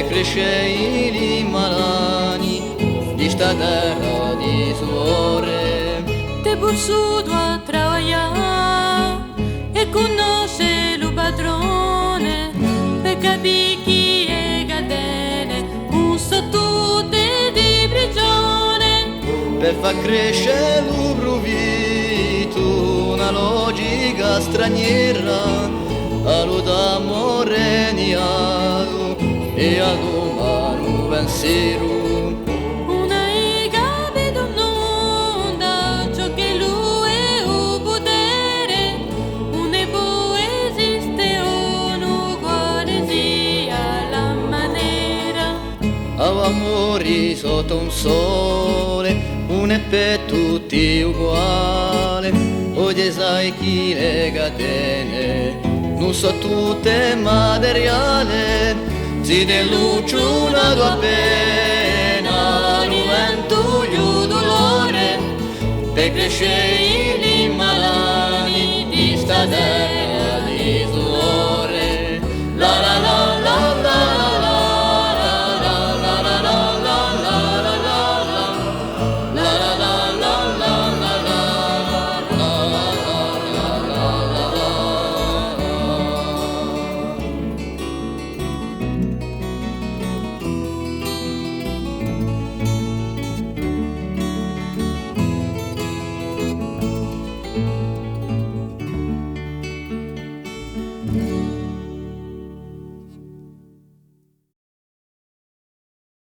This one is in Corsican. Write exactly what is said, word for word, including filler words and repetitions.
Cresce i malani di sta terra di sudore. T'hè vulsutu à travaglià è cunnosce lu patrone, per capì chì e catene ùn sò tutte di prigione. Per fà cresce lu prufittu, una logica straniera, à lu tamu reniatu è à l'umanu pensieru. Ùn ai capitu nunda, ciò ch'ellu hè u putere, ùn ne pò esiste unu quale sia la manera. Avà mori sottu un sole, ùn hè per tutti uguale. Oghje sai chì le catene ùn sò tutte materiale, si ne lucciu una tua pena, lu ventu u dulore, per cresce i